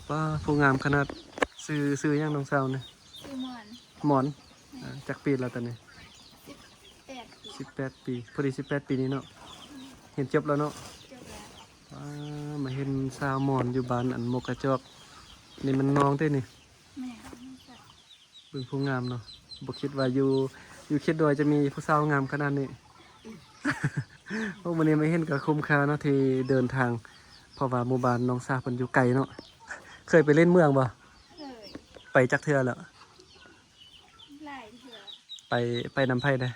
ປ້າ ຜູ້ງາມຂະໜາດ. ຊື່ ຊື່ຫຍັງນ້ອງສາວນີ້? ຊື່ໝອນ. ໝອນ. ແມ່ນ. ອ່າ ຈັກປີແລ້ວຕອນນີ້? ສິບແປດປີ. ສິບແປດປີ ພໍດີສິບແປດປີນີ້ເນາະ. ຮຽນຈົບແລ້ວເນາະ? ຈົບແລ້ວ. ປ້າ ມາເຫັນສາວໝອນຢູ່ບ້ານອັນໝົກກະຈອກ ນີ້ມັນນ້ອງເດ້ນີ້. ແມ່ນ. ເບິ່ງຜູ້ງາມເນາະ ບໍ່ຄິດວ່າຢູ່ ຢູ່ເຂດດອຍຈະມີຜູ້ສາວງາມຂະໜາດນີ້. ໂອ້ ມື້ນີ້ມາເຫັນກໍຄຸ້ມຄ່າເນາະທີ່ເດີນທາງ ເພາະວ່າໝູ່ບ້ານນ້ອງສາວເພິ່ນຢູ່ໄກເນາະ. ເຄີຍໄປຫຼິ້ນເມືອງບໍ່? ເຄີຍ. ໄປຈັກເທື່ອແລ້ວ? ຫຼາຍເທື່ອ. ໄປ ໄປນຳໃຜແດ່?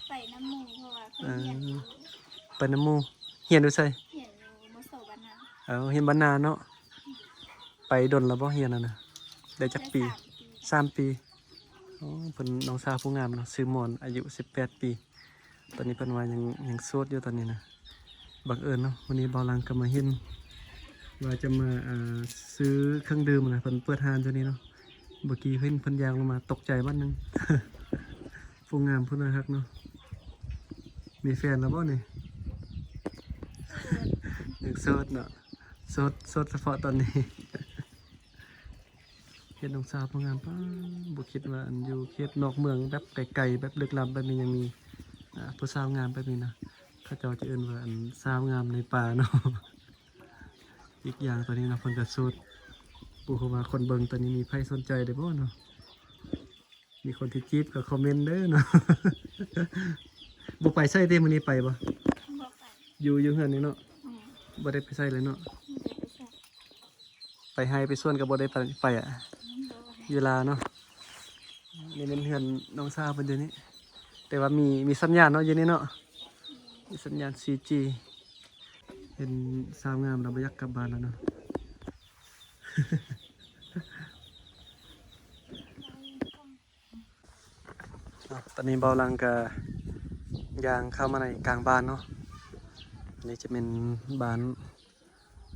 ໄປນຳໝູ່ ເພາະວ່າເພິ່ນຮຽນຢູ່. ໄປນຳໝູ່. ຮຽນຢູ່ໃສ? ຮຽນຢູ່ ມສ ບ້ານນາ. ເອີ ຮຽນບ້ານນາເນາະ. ໄປດົນແລ້ວບໍ່ຮຽນຫັ້ນນະ? ໄດ້ຈັກປີ? ໄດ້ສາມປີ. ສາມປີ. ໂອ້ ເພິ່ນນ້ອງສາວຜູ້ງາມເນາະ ຊື່ໝອນ ອາຍຸສິບແປດປີ. ຕອນນີ້ເພິ່ນວ່າຍັງ ຍັງໂສດຢູ່ຕອນນີ້ນະ. ບັງເອີນເນາະ ມື້ນີ້ບ່າວຫຼັງກໍມາເຫັນວ່າຈະມາ ອ່າ ຊື້ເຄື່ອງດື່ມນະ ເພິ່ນເປີດຮ້ານຢູ່ນີ້ເນາະ. ເມື່ອກີ້ເຫັນເພິ່ນຍ່າງລົງມາ ຕົກໃຈບາດໜຶ່ງ. ຜູ້ງາມຜູ້ໜ້າຮັກເນາະ. ມີແຟນແລ້ວບໍ່ນີ້? ຍັງໂສດເນາະ. ໂສດ ໂສດສະເພາະຕອນນີ້. ເຫັນນ້ອງສາວຜູ້ງາມ ປ້າ ບໍ່ຄິດວ່າອັນຢູ່ເຂດນອກເມືອງແບບໄກໆ ແບບລຶກລັບແບບນີ້ຍັງມີ ອ່າ ຜູ້ສາວງາມແບບນີ້ນະ. ເຂົາເຈົ້າຈະເອີ້ນວ່າອັນສາວງາມໃນປ່າເນາະ. ອີກຢ່າງຕອນນີ້ເນາະ ເພິ່ນກໍໂສດ. ບໍ່ຮູ້ວ່າຄົນເບິ່ງຕອນນີ້ມີໃຜສົນໃຈໄດ້ບໍ່ເນາະ? ມີຄົນທີ່ຈີບກໍຄອມເມັນເດີເນາະ. ບໍ່ໄປໃສເດ້ ມື້ນີ້ໄປບໍ່? ບໍ່ໄປ. ຢູ່ ຢູ່ເຮືອນນີ້ເນາະ. ແມ່ນ. ບໍ່ໄດ້ໄປໃສເລີຍເນາະ. ບໍ່ໄດ້ໄປໃສ. ໄປໄຮ່ໄປສວນກໍບໍ່ໄດ້ໄປ ໄປອະ. ບໍ່. ຢູ່ລາວເນາະ. ນີ້ແມ່ນເຮືອນນ້ອງສາວເພິ່ນຢູ່ນີ້ ແຕ່ວ່າມີ ມີສັນຍານເນາະ ຢູ່ນີ້ເນາະ. ມີສັນຍານ ສີ່ຈີ. ເຫັນສາວງາມແລ້ວບໍ່ຢາກກັບບ້ານແລ້ວເນາະ. ເນາະ ຕອນນີ້ບ່າວຫຼັງກະຍ່າງເຂົ້າມາໃນກາງບ້ານເນາະ. ອັນນີ້ຈະແມ່ນບ້ານ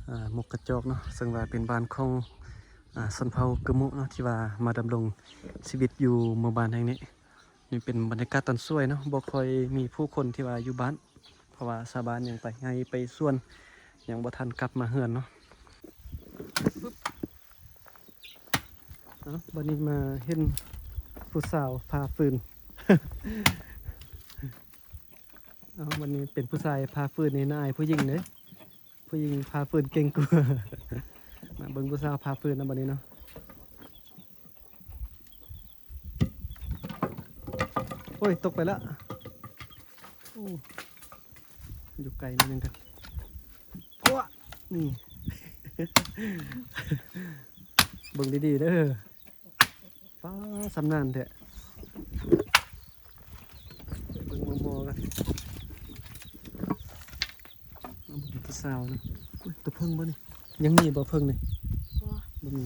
ອ່າ ໝົກກະຈອກເນາະ ເຊິ່ງວ່າເປັນບ້ານຂອງ ອ່າ ຊົນເຜົ່າກຶມມຸເນາະ ທີ່ວ່າມາດຳລົງຊີວິດຢູ່ໝູ່ບ້ານແຫ່ງນີ້. ນີ້ເປັນບັນຍາກາດຕອນສວຍເນາະ ບໍ່ຄ່ອຍມີຜູ້ຄົນທີ່ວ່າຢູ່ບ້ານ ເພາະວ່າຊາວບ້ານຍັງໄປໄຮ່ໄປສວນ ຍັງບໍ່ທັນກັບມາເຮືອນເນາະ. ເອົ້າ ບັດນີ້ມາເຫັນຜູ້ສາວຜ່າຟືນ. ເອົ້າ ບັດນີ້ເປັນຜູ້ຊາຍຜ່າຟືນນີ້ ໜ້າອາຍຜູ້ຍິງເດ້. ຜູ້ຍິງຜ່າຟືນເກັ່ງກວ່າ. ມາເບິ່ງຜູ້ສາວຜ່າຟືນນຳບັດນີ້ເນາະ. ໂອ້ຍ ຕົກໄປລະ. ໂອ້ ຢູ່ໄກໜ້ອຍໜຶ່ງກັນ. ໂອ້ ນີ້ ເບິ່ງດີໆເດີ. ປ້າ ຊຳນານແທ້. ເບິ່ງໝໍໆກັນ. ເອົາເບິ່ງຜູ້ສາວເນາະ. ໂອ້ຍ ຕົວເຜິ້ງບໍ່ນີ້? ຍັງມີບໍ່ເຜິ້ງນີ້? ບໍ່ ບໍ່ມີ.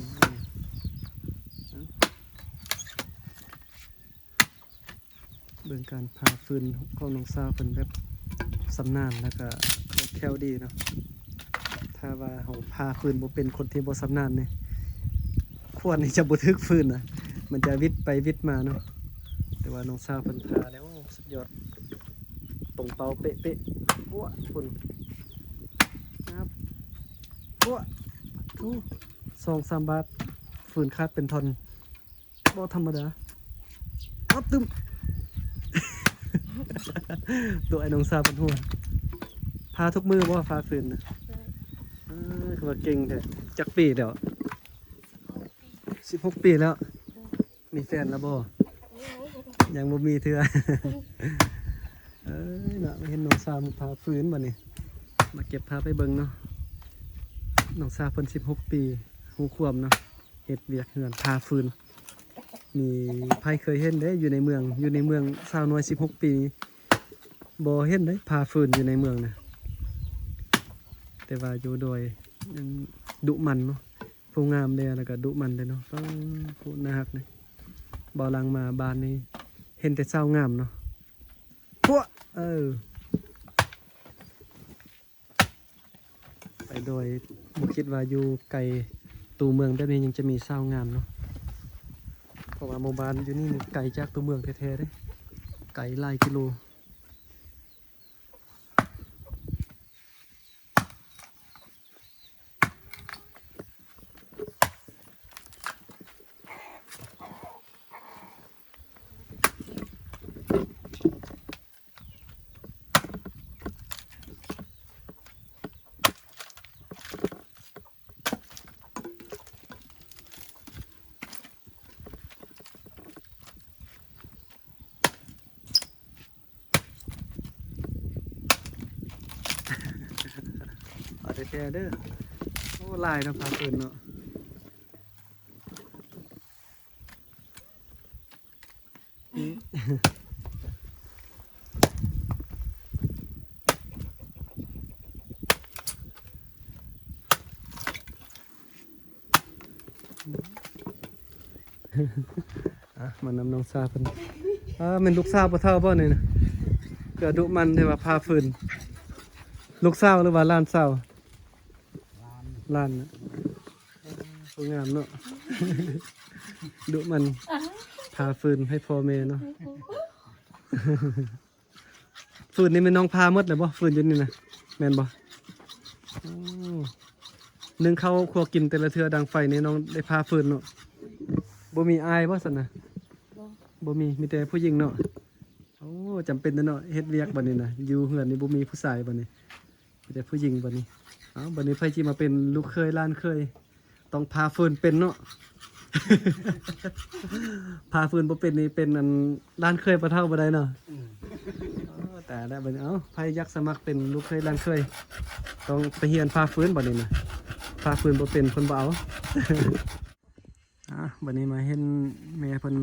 ເບິ່ງການຜ່າຟືນຂອງນ້ອງສາວເພິ່ນແບບຊຳນານ ແລ້ວກະຄ່ອງແຄ້ວດີເນາະ. ຖ້າວ່າເຮົາຜ່າຟືນບໍ່ເປັນ ຄົນທີ່ບໍ່ຊຳນານນີ້ ຂວານນີ້ຈະບໍ່ຖືກຟືນນະ ມັນຈະຫວິດໄປຫວິດມາເນາະ. ແຕ່ວ່ານ້ອງສາວເພິ່ນຜ່າແລ້ວ ໂອ້ ສຸດຍອດ ຕົງເປົ້າເປະໆ. ໂອ້ ພຸ້ນ ງາບ ໂອ້ ໂອ້ ສອງສາມບາດ ຟືນຂາດເປັນທ່ອນ. ບໍ່ທຳມະດາ. ອັບ ຕຶ້ມ ໂຕໄອ້ນ້ອງສາວເພິ່ນຫົວ. ຜ່າທຸກມື້ບໍ່? ຜ່າຟືນນະ. ເອີ ຄືວ່າເກັ່ງແທ້. ຈັກປີແລ້ວ? ສິບຫົກປີແລ້ວ. ມີແຟນແລ້ວບໍ່? ຍັງບໍ່ມີເທື່ອ. ເອີຍເນາະ ມາເຫັນນ້ອງສາວມາຜ່າຟືນບັດນີ້ ມາເກັບພາບໃຫ້ເບິ່ງເນາະ. ນ້ອງສາວເພິ່ນສິບຫົກປີ ຮູ້ຄວາມເນາະ ເຮັດວຽກເຮືອນຜ່າຟືນ. ມີໃຜເຄີຍເຫັນເດ້ ຢູ່ໃນເມືອງ ຢູ່ໃນເມືອງ ສາວນ້ອຍສິບຫົກປີ ບໍ່ເຫັນເດ້ ຜ່າຟືນຢູ່ໃນເມືອງນະ. ແຕ່ວ່າຢູ່ດອຍຍັງດຸໝັ່ນເນາະ. ຜູ້ງາມເດ້ ແລ້ວກໍດຸໝັ່ນເດ້ເນາະ. ປ້າ ຜູ້ໜ້າຮັກນີ້ ບ່າວຫຼັງມາບ້ານນີ້ເຫັນແຕ່ສາວງາມເນາະ. ພວກ ເອີ ໄປໂດຍບໍ່ຄິດວ່າຢູ່ໄກຕົວເມືອງແບບນີ້ຍັງຈະມີສາວງາມເນາະ. ເພາະວ່າໝູ່ບ້ານຢູ່ນີ້ນີ້ໄກຈາກຕົວເມືອງແທ້ໆເດ້ ໄກຫຼາຍກິໂລ. ແຊເດີ. ໂອ້ ຫຼາຍເນາະ ພາຟືນເນາະ. ອ່ະ ມານຳນ້ອງສາວເພິ່ນ. ອ່າ ແມ່ນລູກສາວພໍ່ເຖົ້າບໍ່ນີ້ນະ? ຄືດຸໝັ່ນແທ້ວ່າ ພາຟືນ. ລູກສາວ ຫຼືວ່າຫຼານສາວ? ຫຼານນະ. ເອີ ຜູ້ງາມເນາະ. ດຸໝັ່ນ ພາຟືນໃຫ້ພໍ່ແມ່ເນາະ. ຟືນນີ້ແມ່ນນ້ອງພາໝົດແລ້ວບໍ່? ຟືນຢູ່ນີ້ນະ ແມ່ນບໍ່? ໂອ້ ໜຶ້ງເຂົ້າຄົວກິນແຕ່ລະເທື່ອ ດັງໄຟນີ້ນ້ອງໄດ້ພາຟືນເນາະ. ບໍ່ມີອ້າຍບໍ່ຊັ້ນນະ? ບໍ່ ບໍ່ມີ ມີແຕ່ຜູ້ຍິງເນາະ. ໂອ້ ຈຳເປັນເນາະ ເຮັດວຽກບັດນີ້ນະ. ຢູ່ເຮືອນນີ້ບໍ່ມີຜູ້ຊາຍບັດນີ້ ມີແຕ່ຜູ້ຍິງບັດນີ້. ເອົ້າ ບັດນີ້ໃຜຊິມາເປັນລູກເຂີຍຫຼານເຂີຍ? ຕ້ອງພາຟືນເປັນເນາະ. ພາຟືນບໍ່ເປັນນີ້ ເປັນອັນຫຼານເຂີຍພໍ່ເຖົ້າບໍ່ໄດ້ເນາະ. ອືມ ເອີ ຕາຍແລ້ວບັດນີ້. ເອົ້າ ໃຜຢາກສະໝັກເປັນລູກເຂີຍຫຼານເຂີຍ ຕ້ອງໄປຮຽນພາຟືນບັດນີ້ນະ. ພາຟືນບໍ່ເປັນ ເພິ່ນບໍ່ເອົາ. ອ່າ ບັດນີ້ມາເຫັນແມ່ເພິ່ນ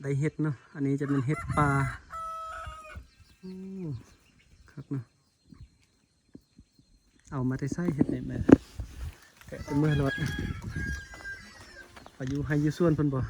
ໄດ້ເຫັດເນາະ. ອັນນີ້ຈະແມ່ນເຫັດປ່າ. ໂອ້ ຄັກເນາະ. ເອົາມາແຕ່ໃສເຫັດນີ້ແມ່? ແກະແຕ່ເມືອໂລດ. ໄປຢູ່ໄຮ່ຢູ່ສວນເພິ່ນບໍ່?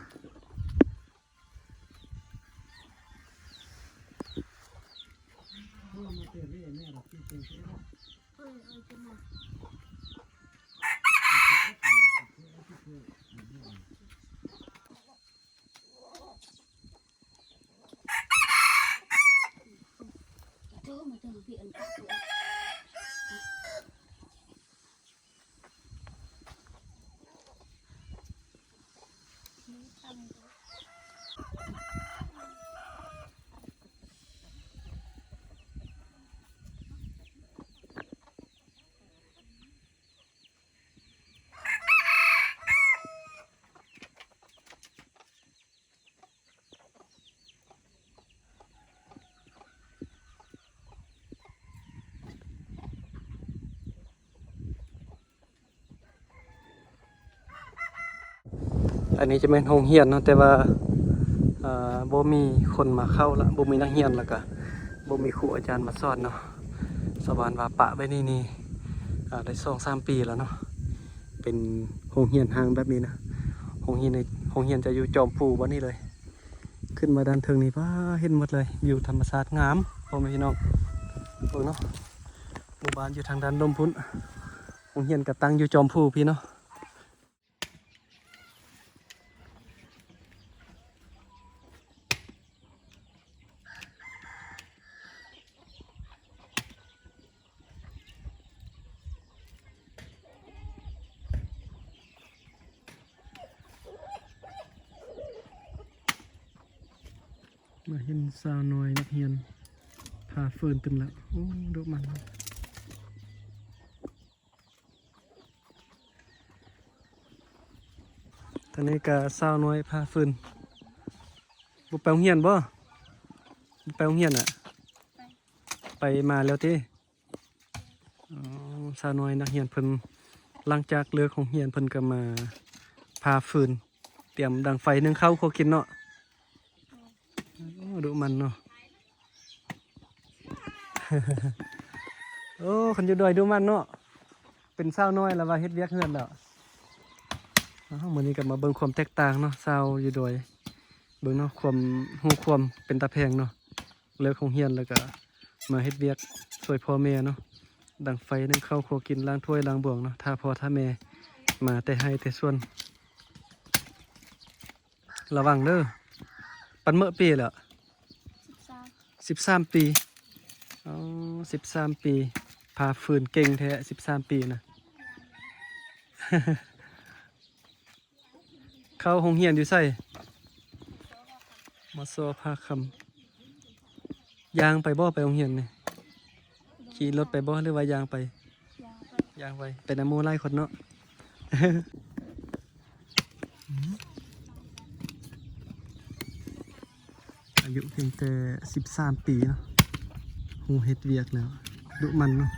ອັນນີ້ຈະແມ່ນໂຮງຮຽນເນາະ ແຕ່ວ່າ ເອີ ບໍ່ມີຄົນມາເຂົ້າລະ ບໍ່ມີນັກຮຽນ ແລ້ວກະບໍ່ມີຄູອາຈານມາສອນເນາະ. ຊາວບ້ານວ່າປະໄວ້ນີ້ນີ້ ເອີ ໄດ້ສອງສາມປີແລ້ວເນາະ. ເປັນໂຮງຮຽນຮ້າງແບບນີ້ນະ. ໂຮງຮຽນນີ້ ໂຮງຮຽນຈະຢູ່ຈອມພູບ່ອນນີ້ເລີຍ. ຂຶ້ນມາດ້ານເທິງນີ້ ວ້າ ເຫັນໝົດເລີຍ ວິວທຳມະຊາດງາມ ພໍ່ແມ່ພີ່ນ້ອງ. ເບິ່ງເນາະ ໝູ່ບ້ານຢູ່ທາງດ້ານລຸ່ມພຸ້ນ. ໂຮງຮຽນກະຕັ້ງຢູ່ຈອມພູພີ້ເນາະ. ມາເຫັນສາວນ້ອຍນັກຮຽນພາຟືນຕື່ມແລ້ວ. ໂອ້ ດຸໝັ່ນ. ຕອນນີ້ກະສາວນ້ອຍພາຟືນ. ບໍ່ໄປໂຮງຮຽນບໍ່? ບໍ່ໄປໂຮງຮຽນນະ? ໄປ ໄປມາແລ້ວຕິ? ອໍ ສາວນ້ອຍນັກຮຽນເພິ່ນ ຫຼັງຈາກເລີກໂຮງຮຽນເພິ່ນກະມາພາຟືນ ຕຽມດັງໄຟ ໜຶ້ງເຂົ້າຄົວກິນເນາະ. ໂອ້ ດຸໝັ່ນເນາະ. ໂອ້ ຄັນຢູ່ດອຍດຸໝັ່ນເນາະ. ເປັນສາວນ້ອຍລະວ່າເຮັດວຽກເຮືອນແລ້ວ. ອ້າວ ມື້ນີ້ກະມາເບິ່ງຄວາມແຕກຕ່າງເນາະ ສາວຢູ່ດອຍ. ເບິ່ງເນາະ ຄວາມຮູ້ຄວາມເປັນຕາແພງເນາະ. ເລີກໂຮງຮຽນແລ້ວກະມາເຮັດວຽກຊ່ວຍພໍ່ແມ່ເນາະ. ດັງໄຟ ໜຶ້ງເຂົ້າຄົວກິນ ລ້າງຖ້ວຍລ້າງບວງເນາະ. ຖ້າພໍ່ຖ້າແມ່ມາແຕ່ໄຮ່ແຕ່ສວນ. ລະວັງເດີ. ປັນເໝີະປີແລ້ວ? ສິບສາມ ສິບສາມປີ. ອໍ ສິບສາມປີ ພາຟືນເກັ່ງແທ້ ສິບສາມປີນະ. ເຂົ້າໂຮງຮຽນຢູ່ໃສ? ມຊ ພາຄຳ. ຍ່າງໄປບໍ່ ໄປໂຮງຮຽນນີ້? ຂີ່ລົດໄປບໍ່ ຫຼືວ່າຍ່າງໄປ? ຍ່າງໄປ. ໄປນຳໝູ່ຫຼາຍຄົນເນາະ. ອາຍຸພຽງແຕ່ສິບສາມປີເນາະ ຮູ້ເຮັດວຽກແລ້ວ ດຸໝັ່ນເນາະ.